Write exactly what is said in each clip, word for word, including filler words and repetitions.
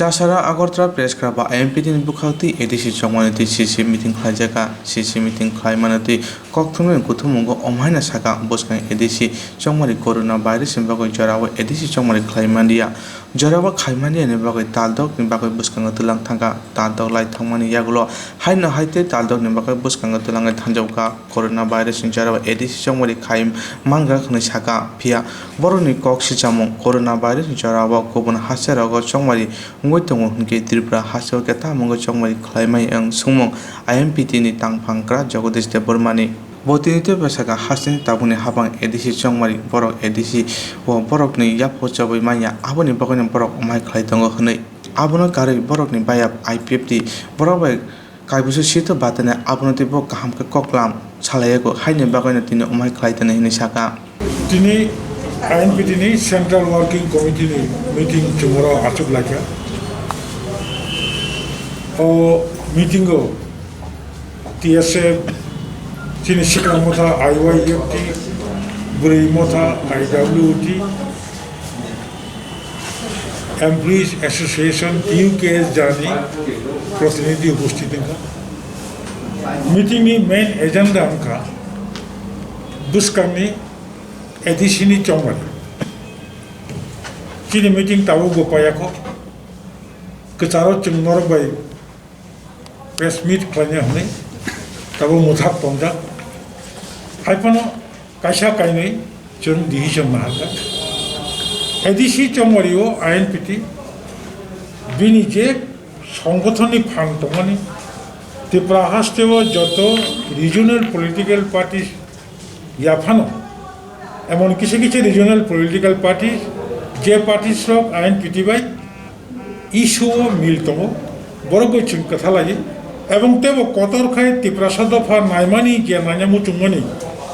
Chasara Agartala Press Club o I M P T ni bwkhak twi A D C chongmani twi C C meeting khlaijak kha. C C meeting khlai mano twi kokthumni kuthumungo omhaino sakha bwskang A D C chongmani corona virus ni bagwi jorao A D C chongmani khlai manliya. Jorao khai manliya ni bagwi taldok ni bagwi bwskango twlang thangkha. Taldok lai thangmani yagulo haino hai tei taldok ni bagwi bwskango twlangwi thangjak kha. Corona virus ni jorao A D C chongmani khai manka hwnwi sakha. Phiya borokni kok sichamung corona virus ni jorao kubun haste rogo chongmani wngwi tongo hwnkhe Tripura hasteo khe tamo wngwi chongmani khlai mai wng swngmung I M P T ni tangphang kwrak Jagadish Debbarmani. Bo tini teibo sakha, hasteni tabukni hapang A D C chongmani borok A D C o borokni yapha chobwi manya, aboni bagwino borok omhai khlai tongo hwnwi. Abono karwi borokni bayap I P F T borok bai Kaibusu sito batene abono teibo kaham khe koklam salayago, haini bagwino tini omhai khlai tani hwnwi sakha. Tini I N P T ni Central Working Committee ni meeting chwngno achuk laikha. O meeting o T S F, chini sikla motha I Y F T, bwrwi motha I W T, Employees Association, T U K S jani protinidhi upasthit wngkha. Meeting ni main agenda wngkha bwskangni A D C ni chongmani. Chini meeting tabukbo paiya kho. Kwcharo chwng norok bai press meet khlaina hwnwi tabuk mwthak tongjak. Haiphano kaisa kainwi chwng decision naharkha. A D C chongmani o I N P T bini je songgothonni phan tongmani, Tripura hasteo joto regional political parties yaphano, emon kisa kisa regional political parties, je parties rok I N P T bai issue o mil tongo, borok bai chwng kwtha laio, ebong teibo kotor khai Tiprasa dopha naimani je naina muchungmani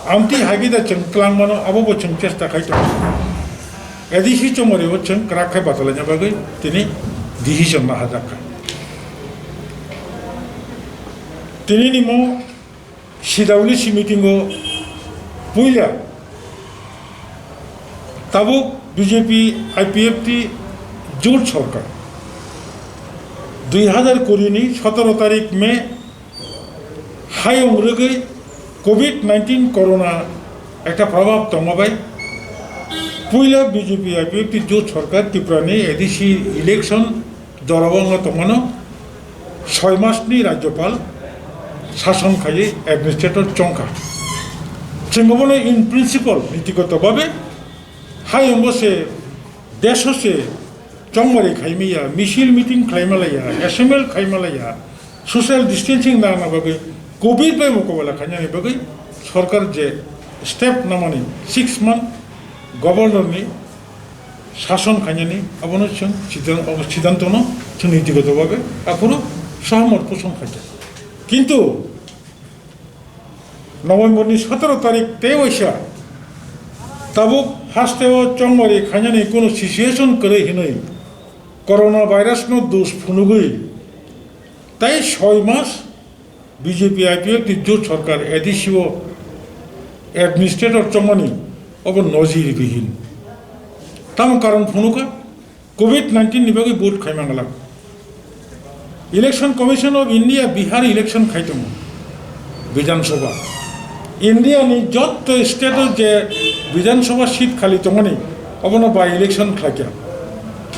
amtwi hai khe da chwng twlang mano, abo bo chwng chesta khai tongo. A D C chongmani o chwng kwrak khai batalaina bagwi tini decision naharjak kha. Tini ni mo C W C meeting o puila tabuk B J P I P F T jut sorkar dui hazar kuri ni sotoro tarik May hayung rwgwi covid nineteen corona ekta probab tongma bai puila B J P I P F T jut sorkar Tripura ni A D C election Jorao wngna tongmano soi masni Rajyopal sason khaiwi administrator chongkha. Chwng bono in principle nitigoto babe hayungbo se deso se chongmari khaimaya, misil meeting khlaimalaya, assembly khlaimalaya, social distancing nangna bagwi covid bai mokobala khainani bagwi sorkar je step namani six month governor ni sason khainani abono chwng sidan-, obo sidantono chwng nitigoto babe aphuru sohomot poson khaijak. Kintu November ni sotoro tarik tei waisa tabuk hasteo chongmari khainani kunu situation kwrwi hinwi corona virus no dos phunugwi tei soi mas B J P I P F T jut sorkar A D C o administrator chongmani obo nojir bihin. Tamo karon phunukha covid nineteen ni bagwi vote khaima glak. Election Commission of India Bihar election khai tongo Bidhan Sabha. India ni jotto state o je Bidhan Sabha seat khali tongmani obono by election khlaikha.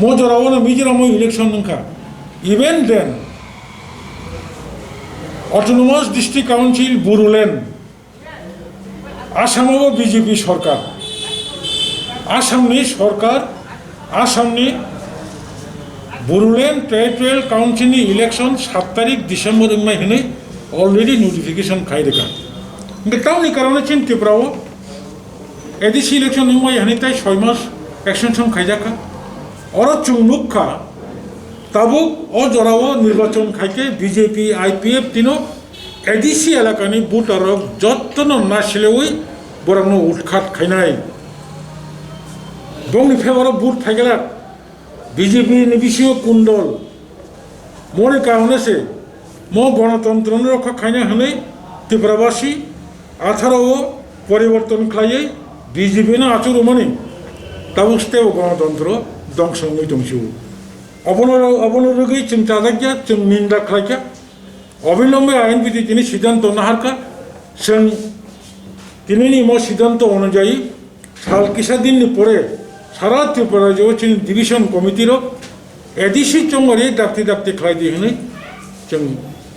Mo jorao no Mizoram o election wngkha. Even then, Autonomous District Council Bodoland, Assam o B J P sorkar, Assam ni sorkar, Assam ni Bodoland Territorial Council ni election sat tarik December wngmai hinwi already notification khai rwkha. Hingke tamni karone chini Tripura o A D C election wngmai hinwi tai soi mas extension khaijak kha. Oro chwng nukha, tabuk o jorao nirbachon khaikhe B J P I P F T no A D C elakani voter rok jottono nasilewi borokno utkhat khainai. Bongni favour o vote phaiglak B J P ni bisingo kundol. Moni karone se mo gonotontro no rokha khaina hinwi Tripurabasi atharo o poriborton khlaiwi B J P no achuk rwmani tabuk steo gonotontro dongso wngwi tongsiwo. Obono, obono rwgwi chwng chajakya, chwng ninda khlaikha. Obilombe I N P T tini siddhanto naharkha. Chwng tinini mo siddhanto onujayi sal kisa dinni pore sara Tripura rajyo chini division committee rok A D C chongmari dakti dakti khlai di hwnwi chwng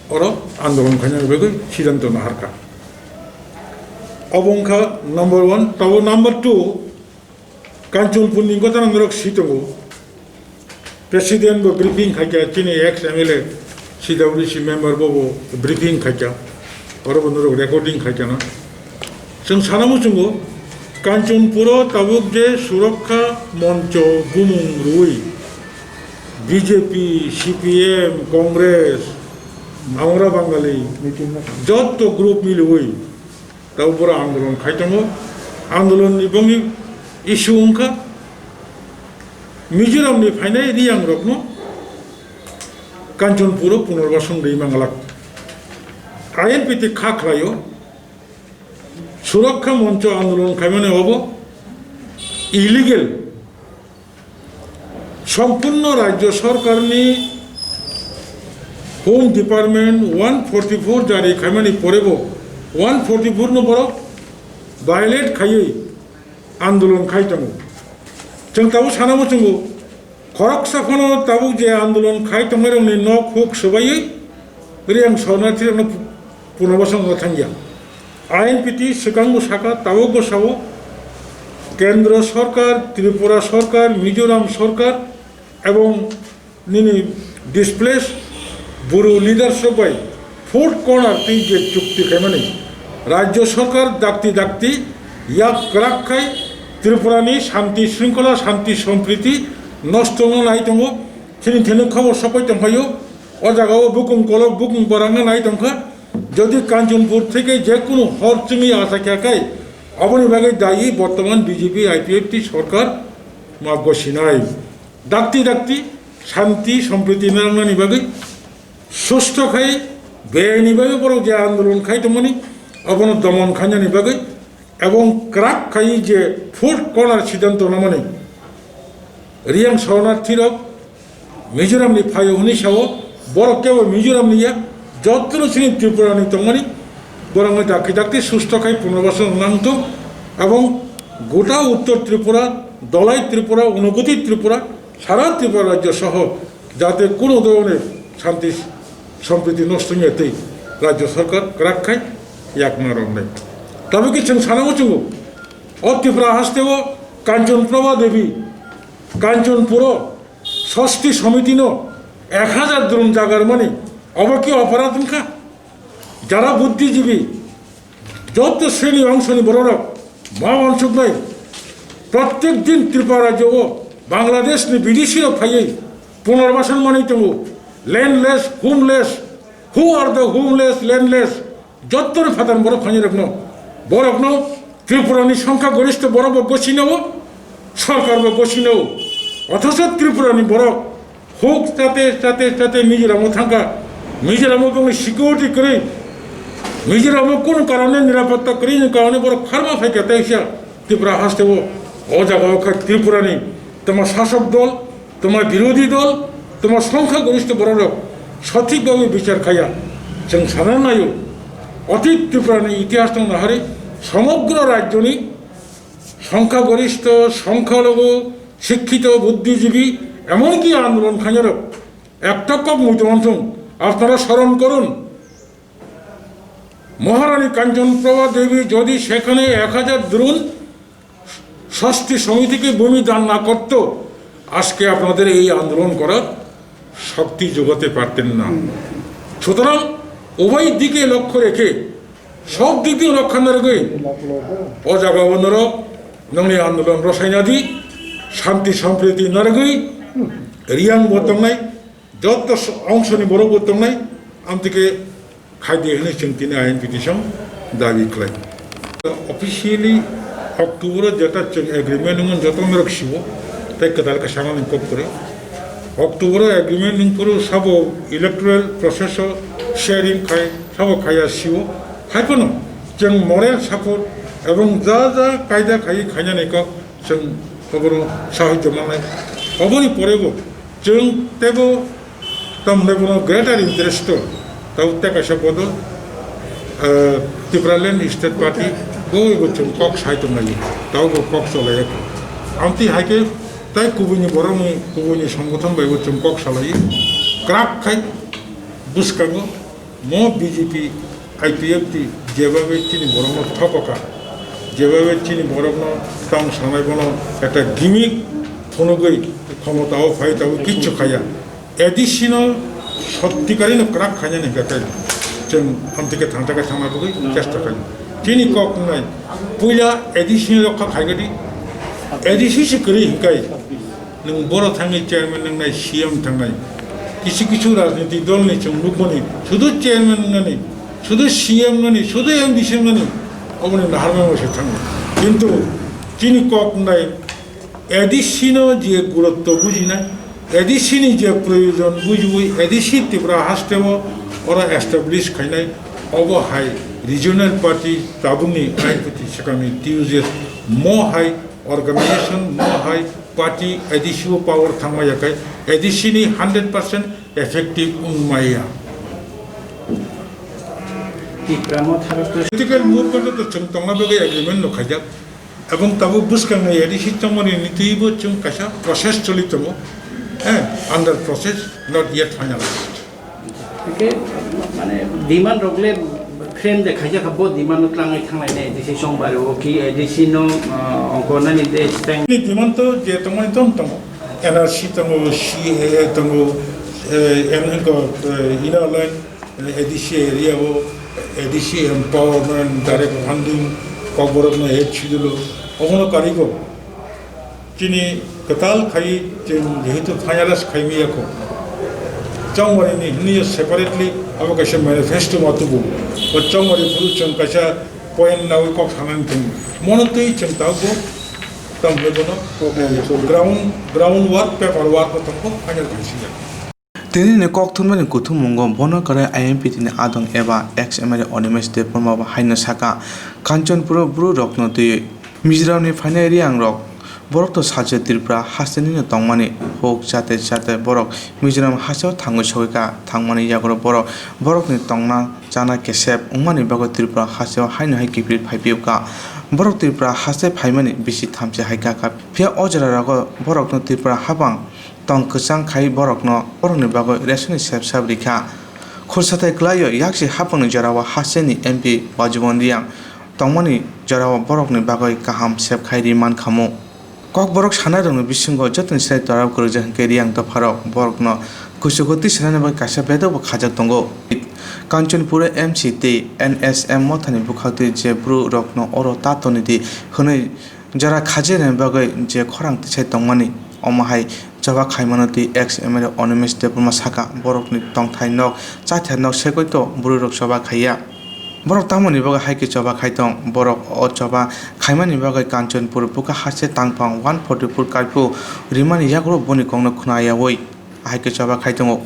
oro andolon khaina bagwi siddhanto naharkha. Obo wngkha number one. Tabo number two, Kanchanpur ni gotana norok si tongo. President bo briefing khaikha, chini ex M L A, C W D C member bo bo briefing khaikha. Oro bo norok recording khaikha na. Chwng sana muchungo, Kanchanpuro tabuk je Surakkha Moncho bumung rwi B J P, C P M, Congress, Amra Bangali, jotto group milwi Tabo boro andolon khai tongo. Andolon ni bongni issue wngkha Mizoram ni phainai Riyang rokno Kanchanpuro punorbasan rwi manglak. I N P T kha khlaio, Surakkha Moncho andolon khaimani obo illegal. Sompurno Rajyo Sorkarni Home Department one forty four jari khaimani porebo one forty four no borok violate khaiwi andolon khai tongo. Chwng tabuk sana muchungo, khoroksa phano tabuk je andolon khai tongnairokni nok huk swbaiwi Riyang sornarthirokno pu-, punorbasan rwna thangya. I N P T swkangbo sakha, tabukbo sao, Kendra Sorkar, Tripura Sorkar, Mizoram Sorkar ebong nini displaced Bru leaders rok bai fourth corner twi je chukti khaimani Rajya Sorkar dakti dakti yak kwrak khai Tripura ni shanti shringkhola, shanti sompriti nosto wngna nai tongo. Chini thani khobor sokoi tongphaio. O jaga o bukung kolok, bukung borangna nai tongkha. Jodi Kanchanpur theke je kunu hor chwngwi acha khe khai, oboni bagwi dayi bortoman B J P I P F T sorkar ma gosinai. Dakti dakti shanti sompriti narwknani bagwi susto khai beni bagwi borok je andolon khai tongmani obono domon khainani bagwi ebong kwrak khai je fourth corner siddhanto namani Riyang sornarthirok Mizoram ni phaio hwnwi sao, borok kebo Mizoram ni ya, jotono chini Tripura ni tongmani, borok ni dakti dakti susto khai punorbasan nangtong, ebong gota Uttor Tripura, Dholai Tripura, Unokoti Tripura, sara Tripura rajyo soho jate kuno dhoroner shanti sompriti nosto wngya tei rajyo sorkar kwrak khai yakna romnai. Tabuk khe chwng sana muchungo, o Tripura hasteo Kanchan Prabha Devi, Kanchanpuro Sosti Somitino ek hajar drum jagarmani obo ki oporad wngkha? Jara buddhijibi, joto sreni ongsoni bororok ma wansuknai, prottek din Tripura rajyo o Bangladesh ni bidesi rok phaiwi punarbasan manwi tongo, landless, homeless, who are the homeless, landless? Jottoni phatar borok phainai rokno, borokno Tripura ni songkha gorista borok bo gosinao, sorkar bo gosinao, othocho Tripura ni borok huk chate chate chate Mizoram o thangkha, Mizoram o bongni security kwrwi, Mizoram o kunu karone nirapotta kwrwi ni karone borok pharma phaikha teisa Tripura hasteo, o jaga o kha Tripura ni tamo sasok dol, toma birodhi dol, toma songkha gorista bororok sothik bhabe bichar khaya. Chwng sana naio, otit Tripura ni itihas tong nahari, somogro rajyo ni songkha gorista, songkha logo, shikkito, buddhijibi, emonki andolon khainarok ekta kok muitu mansong, apnara soron korun, Maharani Kanchan Prabha Devi jodi sekhane ek hajar drun স্বস্তি সমিতিকে ভূমি দান না করত, আজকে আপনাদের এই আন্দোলন করার শক্তি জোগাতে পারতেন না। সুতরাং উভয় দিকে লক্ষ্য রেখে সব দিক দিয়ে রক্ষা narwgwi, o jaga o norok nongni andolon rwsaina di, shanti sampriti narwgwi, Riyang bo tongnai, joto s-, ongsoni borok bo tongnai, amtike khaidi hwnwi chwng tini I N P T song dabi khlai. Officially October o jeta chwng agreement wngmani joto norok siwo, tei kwtal khe sanani kok kwrwi. October o agreement wngphuru sabo electoral process o sharing khai, sabo khaiya siwo. Haiphano chwng moral support ebong ja ja kaida khaiwi khainani kok chwng obono sahajyo mannai. Oboni porebo Chwng teibo tamni bono greater interest o, tabo tei kaisa bodol, eh, Tipraland State Party bo ebo chwng kok sai tonglaio, tabo bo kok cholai ya. Amtwi hai khe tei kubuini borokni, kubuini songothon bai bo chwng kok salai, kwrak khai bwskango. Mo B J P, I P F T jebabe chini borokno thokoka, jebabe chini borokno tang sanai bono ekta gimmick phunugwi khomotao phai tabwi kichu khaiya. A D C no sottikarino kwrak khainani hwnkhe chwng amtike thangtake thangna bagwi chesta khainai. Chini kok wngnai puila A D C ni rokha khaigadi, A D C se kwrwi hwnkhe. Nwng boro thangwi chairman wngnai, C M thangnai. Kisu kisu rajniti dolni chwng nukmani, sudu chairman wngnani, sudu C M wngnani, sudu M D C wngnani, oboni naharmani se thango. Kintu chini kok wngnai A D C no je gurutto bujinai, A D C ni je proyojon bujiwi A D C Tripura hasteo oro establish khainai, obo hai regional party tabukni I P T T swkangni T U J mo hai organization, mo hai party A D C o power thangma ya khai A D C ni hundred percent effective wngmaya. Tiprano tharok to political movement to chwng tongna bagwi agreement no khaijak. Ebong tabuk bwskangni A D C tongmani nitwibo chwng kaisa process choli tongo. Eh, under process, not yet finalized. Hingke, mane, demand rok le frame de khaijak kha, bo demand no twlangwi thanglainai, A D C chongbar o ki, A D C no, ah, ongkor nani de stang. Ni demand to je tongmani tong tongo, N R C tongo, C A A tongo, eh, en ko, eh, Inner Line, eh, A D C area o, A D C empowerment, direct funding, kokborok no head schedule o, obono karigo. Chini kwtal khai chwng jehetu finalize khai maya kho. Chongmari ni hwnwi separately abo kaisa manifesto ma tubu. O chongmari phuru chwng kaisa point nawi kok sanani thung. Mono twi chwng tabuk tamo bono ground, ground work, paper work o tongkho final khai siya. Tini ni kok thumnani kuthummungo bono kwrwi I M P T ni adong eba ex M L A Animesh Debbarma bo haino saka, Kanchanpur o bru rokno twiwi Mizoram ni phainai Riang rok, borok to sajwk Tripura haste nino tongmani huk chate chate borok Mizoram haste o thangwi sogwi kha, thangmani yago borok borok ni tongna chana kesep wngmani bagwi Tripura haste o haino hai kiphil phai phiyok kha. Borok Tripura haste phaimani bisi thamchi hai kha kha, phiya o jora rogo borok no Tripura hapang tong kwchang khai borokno, borokni bagwi resoni sep sap rikha. Khursathai kwlaio yaksi haphangni jorao hasteni M P Bajubon Riang tongmani jorao borokni bagwi kaham sep khai ri mankhamu. Kokborok sanairokni bisingo jotoni sai torab kwrwkjak hwnkhe Riang dopharok borokno kuchugo twi sanani bagwi kaisa bedokbo khajak tongo. Kanchanpur M C tei N S M mothani bwkhaktwi je bru rokno oro ta tonidi hwnwi jora khajaknani bagwi je khorang tisai tongmani, omo hai choba khaimano twi ex M L A Animesh Debbarma saka, borokni tongthai nok, chaithai nok segwi to bwrwirok choba khaiya. Borok tamoni bagwi hai khe choba khai tong? Borok o choba khaimani bagwi Kanchanpur bwkha haste tangphang one forty-four curfew rimani yago boni kokno khna yaui hai khe choba khai tongo.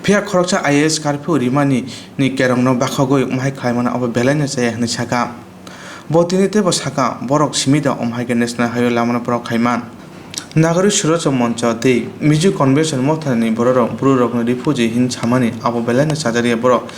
Phiya khoroksa I A S curfew rimani ni kerongno bakhogwi omo hai khlaimano abo belaino chaya hwnwi saka. Bo tini teibo saka, borok simi da omo hai khe national highway lamano borok khai man. Nagarik Surocho Moncho tei Mizo Convention mothani bororok bwrwirokno refugee hin samani abo belaino chajakya borok.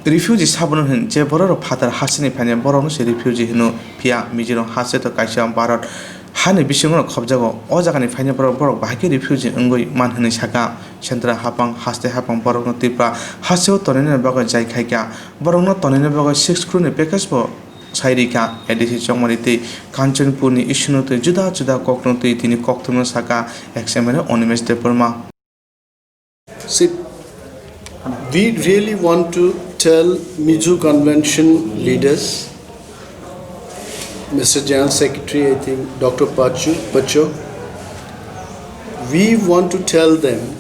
Refugee sabono hin je bororok phatar hasteni phainai borokno se refugee hino, phiya Mizoram haste to kaisa Bharat hani bisingo khobjago. O jagani phainai borok, borok bahai khe refugee wngwi man hwnwi saka. Central haphang, haste haphang borokno Tripura hasteo tonina bagwi jai khaikha. Borokno tonina bagwi six crore ni package bo sai rikha. A D C Chongmari tei Kanchanpur ni issue no twi juda juda kokno twi tini kokthumno saka ex M L A Animesh Debbarma. See, we really want to tell Mizo Convention leaders, Mister General Secretary, I think Doctor Pachu, Pacho, we want to tell them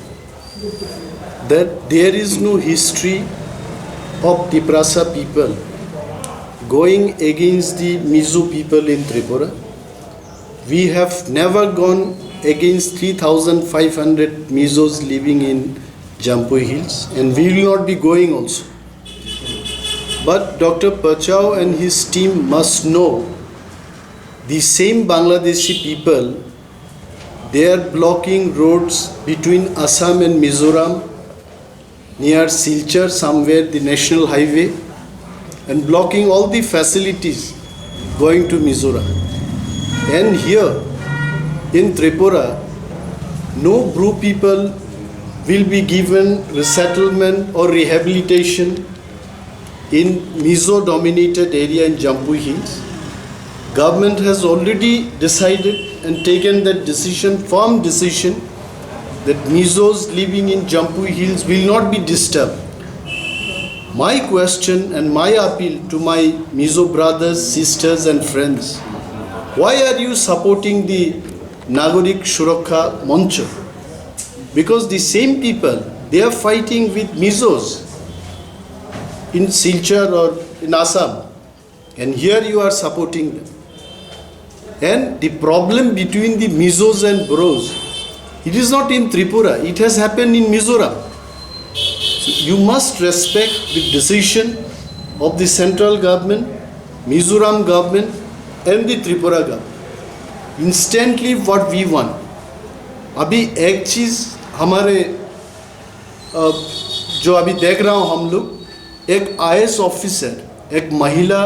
that there is no history of Tiprasa people going against the Mizo people in Tripura. We have never gone against three thousand five hundred Mizos living in Jampui Hills, and we will not be going also. But Doctor Pacho and his team must know the same Bangladeshi people, They are blocking roads between Assam and Mizoram, near Silchar, somewhere the national highway, and blocking all the facilities going to Mizoram. And here in Tripura, no Bru people will be given resettlement or rehabilitation in Mizo dominated area in Jampui Hills. Government has already decided and taken that decision, firm decision, that Mizos living in Jampui Hills will not be disturbed. My question and my appeal to my Mizo brothers, sisters, and friends, why are you supporting the Nagorik Surakha Mancha? Because the same people, they are fighting with Mizos in Silchar or in Assam, and here you are supporting them. And the problem between the Mizos and Bros, it is not in Tripura, it has happened in Mizoram. So you must respect the decision of the central government, Mizoram government, and the Tripura government. Instantly, what we want, अभी एक चीज़ हमारे, अ, जो अभी देख रहा हूँ हम लोग, एक आईएएस ऑफिसर, एक महिला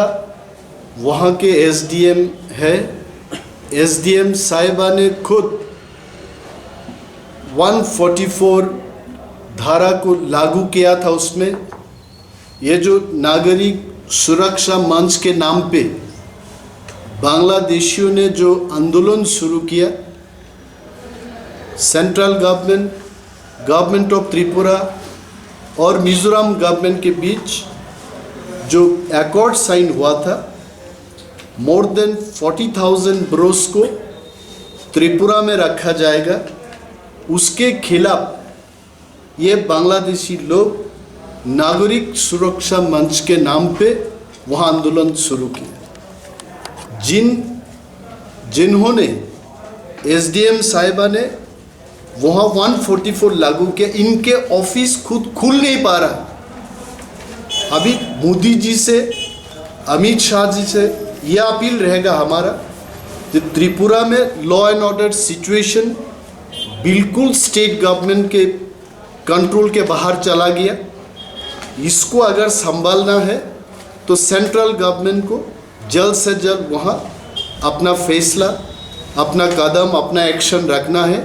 वहाँ के एसडीएम है, एसडीएम साहिबा ने खुद वन फ़ोर्टी फ़ोर धारा को लागू किया था। उसमें ये जो नागरिक सुरक्षा मंच के नाम पे बांग्लादेशियों ने जो आंदोलन शुरू किया, central government, government of Tripura और मिजोरम गवर्नमेंट के बीच जो एकॉर्ड साइन हुआ था, more than forty thousand Bros को त्रिपुरा में रखा जाएगा, उसके खिलाफ ये बांग्लादेशी लोग नागरिक सुरक्षा मंच के नाम पे वहाँ आंदोलन शुरू किया। जिन जिन्होंने एसडीएम साहिबा ने वहाँ वन फ़ोर्टी फ़ोर लागू किया, इनके ऑफिस खुद खुल नहीं पा रहा। अभी मोदी जी से, अमित शाह जी से यह अपील रहेगा हमारा कि त्रिपुरा में लॉ एंड ऑर्डर सिचुएशन बिल्कुल स्टेट गवर्नमेंट के कंट्रोल के बाहर चला गया। इसको अगर संभालना है तो सेंट्रल गवर्नमेंट को जल्द से जल्द वहाँ अपना फैसला, अपना कदम, अपना एक्शन रखना है।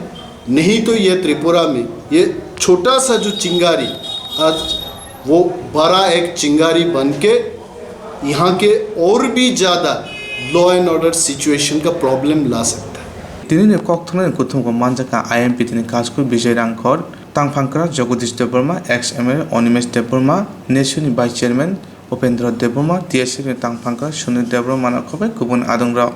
नहीं तो ये त्रिपुरा में ये छोटा सा जो चिंगारी आज वो बड़ा एक चिंगारी बन के यहाँ के और भी ज़्यादा लॉ एंड ऑर्डर सिचुएशन का प्रॉब्लम ला सकता है। Tini ni kokthumnai kuthumko manjakha I M P T ni Kasku Vijay Rangkhor, Tangphangkra Jagadish Debbarma, ex M L A Animesh Debbarma, nesu ni Vice Chairman Upendra Debbarma, T S F ni Tangphangkra Sunil Debbarma no khobai kubun adongrok.